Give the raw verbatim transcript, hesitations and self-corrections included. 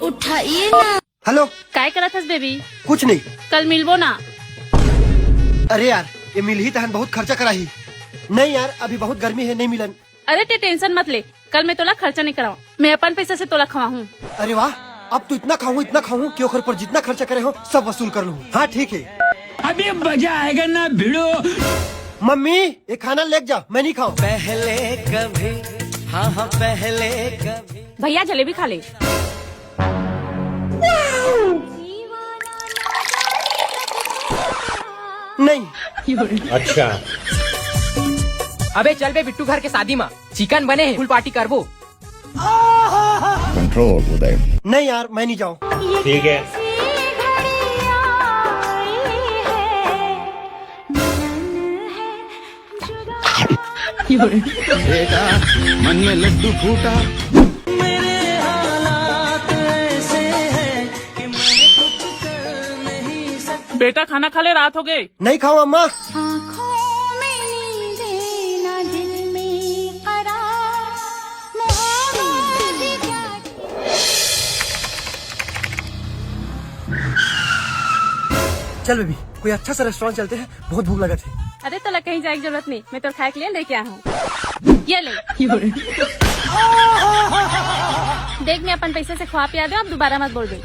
उठाइए ना। हेलो। काय करत हस बेबी? कुछ नहीं। कल मिलबो ना। अरे यार, ये मिलही तहन बहुत खर्चा कराही। नहीं यार, अभी बहुत गर्मी है, नहीं मिलन। अरे ते टेंशन मत ले, कल मैं तोला खर्चा नहीं कराऊं, मैं अपन पैसा से तोला खवाहूं। अरे वाह, अब तो इतना खाऊं, इतना खाऊं कि ओखर पर जितना खर्चा करे हो सब वसूल कर लूं। हाँ ठीक है। अभी मजा आएगा ना भिड़ो। मम्मी, ये खाना लेके जाओ, मैं नहीं खाऊं। पहले कभी, हाँ हाँ पहले कभी। भैया जलेबी खा ले। नहीं। अच्छा। अबे चल बे बिट्टू घर के शादी मा, चिकन बने हे, फुल पार्टी करबो। कंट्रोल उदय। नहीं यार, मैं नहीं जाऊं। ठीक है। बेटा, मन में लड्डू फूटा। बेटा, खाना खा ले, रात हो गई। नहीं खाऊं अम्मा। आँखों में नींद ना दिल में करार, मोहब्बत क्या। चल बेबी, कोई अच्छा सा रेस्टोरेंट चलते हैं, बहुत भूख लगत है। अरे तोला कहीं जाए की जरूरत नहीं, मैं तो खाए के लिए लेके आया हूँ। ये ले। देख, मैं अपन पैसे से खवा पिया दे, अब दोबारा मत बोल दे।